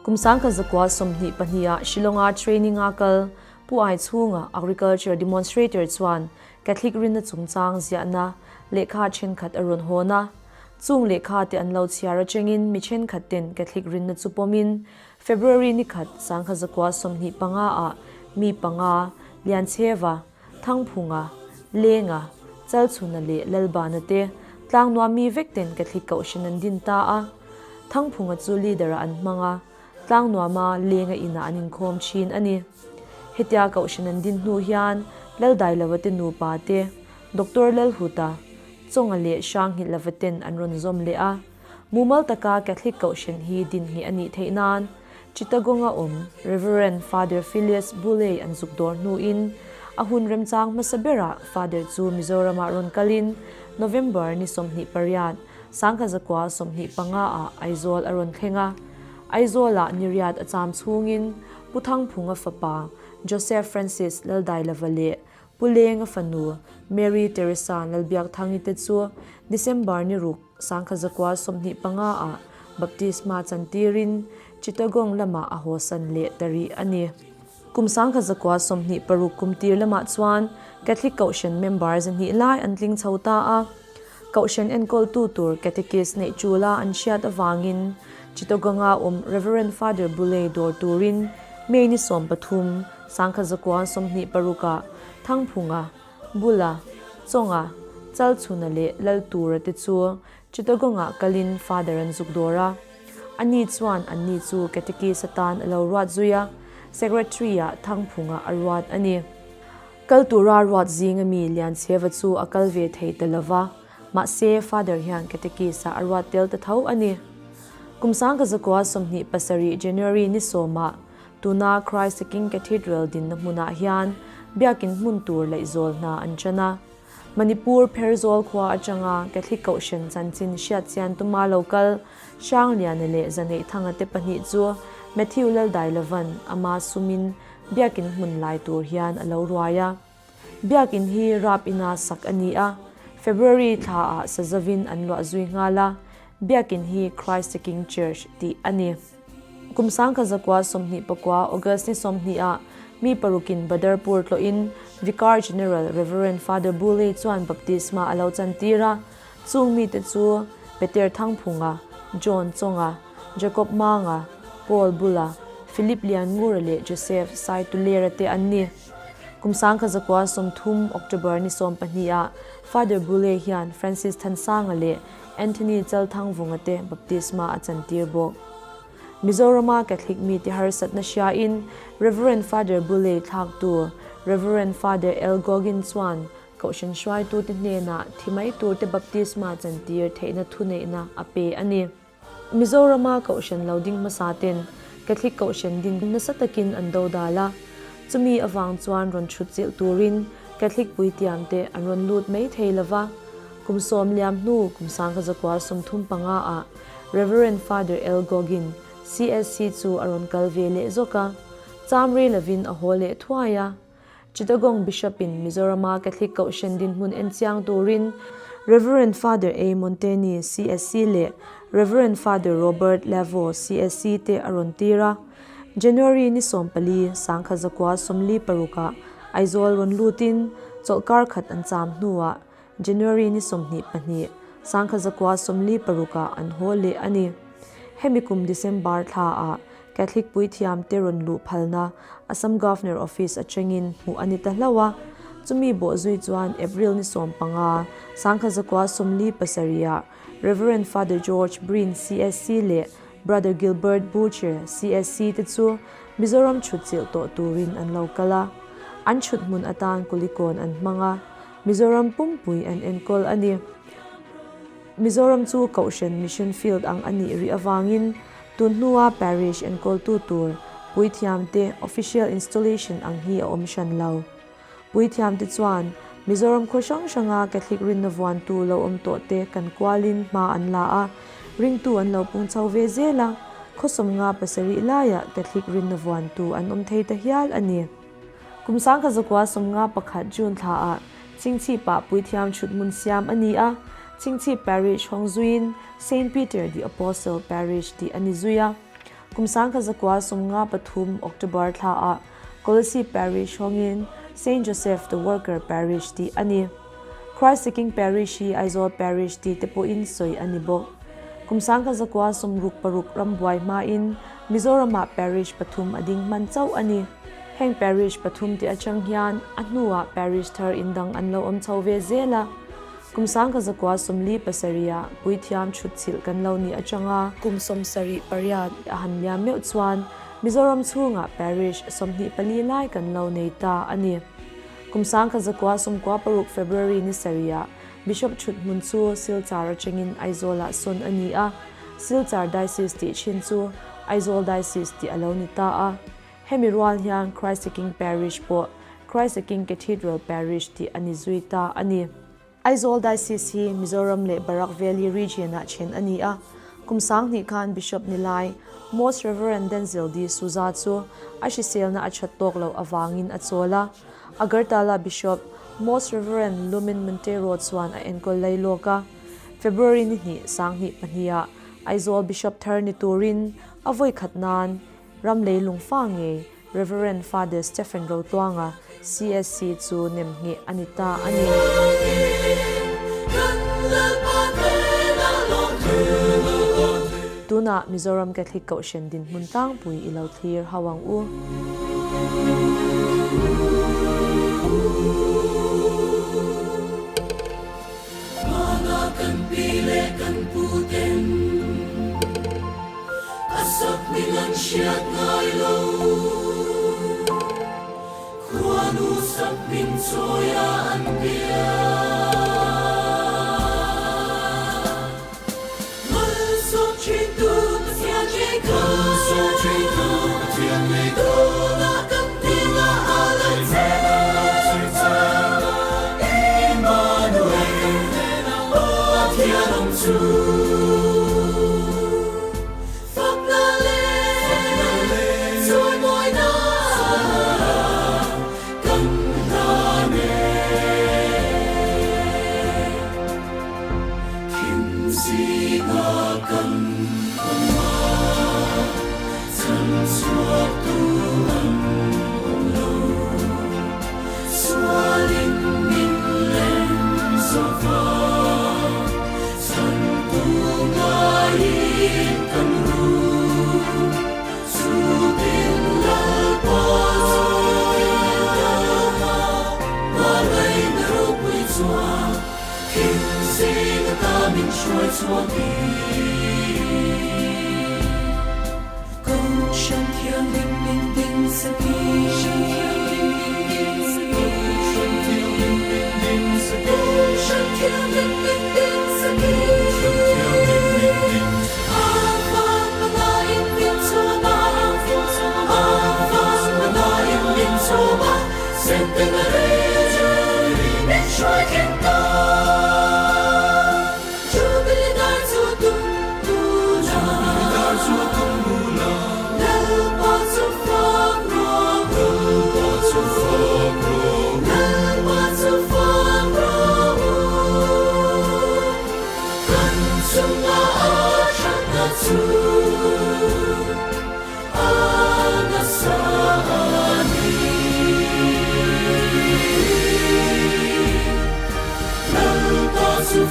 Kum 1922 ah Shillong-a training-a kal Pu Aichhunga, Agriculture Demonstrator chuan Catholic rinna chungchang ziahna lehkha thenkhat a rawn hawn a. Chung lehkha te an lo chhiar atangin mi thenkhat ten Catholic rinna chu pawmin February ni khat 1925 ah mi panga, Liancheva, Thangphunga, Lenga, Chalchhuna leh Lalbana te tlangnuam mi vek ten Catholic kohhran an din ta a. Thangphunga chu leader ah an hmang a, tlangnuama Lenga inah an inkhawm thin a ni. Hetia kohhran an din hnu hian Laldailova te nupa te, Doctor Lalhuta, Chawnga leh Hranghilhlova ten an rawn zawm leh a. Mumal taka Catholic kohhran hi din ngheh a nih theih nan Chittagong-a awm Reverend Father Philius Bulley an zuk dawr hnuin a hun remchang hmasa berah Father chu Mizoramah rawn kalin November ni 28, 1925 ah Aizawl a rawn thleng a. Aizawlah niriat a cham chhungin Pu Thangphunga fapa Joseph Francis Laldailova leh Pu Lenga fanu Mary Teresa Lalbiakthangi te chu December ni ruk 1925 ah baptisma chantirin Chittagong lamah a hawsan leh ta rih a ni. Kum 1926 kum tir lamah chuan Catholic Kohhran member 200 lai an tling chho ta a. Kohhran enkawltu tur catechist neih chula an hriat avangin Chittagong-a awm Reverend Father Bulley dawr turin May ni 13, 1926 ah Thangphunga, Bula, Chawnga, Chalchhuna leh Laltura te chu Chittagong-ah kalin Father an zuk dawr a. Ani chuan anni chu catechist atan a lo ruat zui a, Secretary-ah Thangphunga a ruat a ni. Kal tura ruat zinga mi Lianchheva chu a kal ve thei ta lova, mahse Father hian catechist-ah a ruat tel ta tho a ni. Kum 1927 January ni sawmah tuna Christ the King Cathedral dinna hmunah hian biakin hmun tur laihzawl hna an ṭan a. Manipur Pherzawl khua aṭanga Catholic Kohhran chanchin hriat chian tuma lo kal Hrangliana leh Zaneihthanga te pahnih chu Matthew Laldailovan ama sumin Biakin hmun lai tur hian a lo ruai a. Biakin hi rap ina sak a ni a, February thlaah sazavin an luah zui nghal a, Biakin hi Christ the King Church tih a ni. Kum 1929 August ni 20 ah mi parukin Badarpur tlawhin Vicar General Reverend Father Bulley chuan baptisma a lo chantir a, chung mite chu Peter Thangphunga, John Chawnga, Jacob Manga, Paul Bula, Philip Lianngura leh Joseph Saitulera te an ni. Kum 1930 October ni 12 ah Father Bulley hian Francis Thansanga leh Anthony Chalthangvunga te baptisma a chantir bawk. Mizorama Catholic mite harsatna hriain Reverend Father Bulley thlaktu Reverend Father L. Goggin chuan Kohhran hruaitute hnenah thi mai turte baptisma chantir theihna thuneihna a pe a ni. Mizorama Kohhran lo ding hmasa ten Catholic Kohhran din nasa takin an do dal a, chumi avang chuan rawn chhut chilh turin Catholic puitiam te an rawn lut mai thei lova. Kum sawm liam hnu kum 1935 ah Reverend Father L. Goggin, CSC chu a rawn kal ve leh zawk a, cham rei lovin a haw leh thuai a. Chittagong Bishop-in Mizorama Catholic Kohhran dinhmun en chiang turin Reverend Father A. Monteni, CSC leh Reverend Father Robert Lavo, CSC te a rawn tir a. January ni 14, 1946 ah Aizawl rawn lutin chawlhkar khat an cham hnuah January ni 22, 1946 ah an haw leh a ni. Hemi kum December thla ah Catholic puithiam te rawn luh phalna Assam Governor Office atangin hmuh a ni ta hlauh a, chumi bawhzui chuan April ni 15, 1947 ah Reverend Father George Breen CSC leh Brother Gilbert Boucher CSC te chu Mizoram chhut chilh tawh turin an lo kal a, an chhut hmun atan Kulikawn an hmang a, Mizoram pumpui an enkawl a ni. Mizoram chu Kohhran Mission Field ang a nih rih avangin tun hnua Parish enkawltu tur Puithiamte official installation ang hi a awm hran lo. Puithiamte chuan Mizoram khaw hrang hranga Catholic rinna vuantu lo awm tawhte kan kualin hma an la a, ringtu an lo pung chho ve zel a, khaw 57 laiah Catholic rinna vuantu an awm thei ta hial a ni. Kum 1951 June thlaah Chingchhipah puithiam chhut hmun siam a ni a, Chingchhip Parish hawng zuiin Saint Peter the Apostle Parish tih a ni zui a. Kum 1953 October thlaah Kolasib Parish hawngin Saint Joseph the Worker Parish tih a ni. Christ the King Parish hi Aizawl Parish tih te pawhin sawi a ni bawk. Kum 1966 rambuai hmain Mizoramah Parish pathum a ding hman chauh a ni. Heng Parish pathum tih atang hian a hnuah Parish thar indang an lo awm chho ve zel a. Kum 1947 ah puithiam chhutchilh kan lo nih atanga kum 78 a han liam meuh chuan Mizoram chhungah Parish 24 lai kan lo nei ta a ni. Kum 1996 February ni sarih ah Bishop thuthmun chu Silchar atangin Aizawl-ah sawn a ni a, Silchar Diocese tih thin chu Aizawl Diocese tih a lo ni ta a. Hemi rual hian Christ the King Parish pawh Christ the King Cathedral Parish tih a ni zui ta a ni. Aizawl Diocese hi Mizoram leh Barak Valley Region-ah then a ni a. Kum 2000 khan Bishop ni lai Most Reverend Denzil D. Souza chu a hriselna a that tawk loh avangin a chawl a. Agartala Bishop Most Reverend Lumin Monteiro chuan a enkawl lai lawk a. February ni hnih 2002 ah Aizawl Bishop thar ni turin a vawi khat nan Ram leilung fa ngei Rev. Father Stephen Rotluanga, CSC chu nem ngheh a ni ta a ni. Tunah Mizoram Catholic Kohhran dinhmun tlangpui i lo thlir ho ang u. Hmana kan pi leh kan pu ten a sak min an hriat ngai lo. Khuanu sak min chawi a an bia. Malsawm thin tu Pathian ngei kha. Malsawm thin tu Pathian ngei kha. Tunah kan hnenah a lo cheng. Emmanuel, Pathian awm chu. Fakna leh chawimawina kan hlan e. Thimzina kan awm a, chhan chhuaktu an awm lo. Sualin min leng zova, chhantu ngaiin kan ru. Chutin Lalpa, Hmangaihna ropui chuan Thim zing ata min hruai chhuak i. Kohhran thianghlim min ding sak i. Kohhran thianghlim min ding sak i. A van mana in min chhawm a, a van mana in min chhawm a, Centenary min hruai thleng ta. Jubilee dar chu tum bula, Lalpa chu fak rawh u, Lalpa chu fak rawh u. Kan chunga a thatna chu a nasa a ni. Lalpa chu.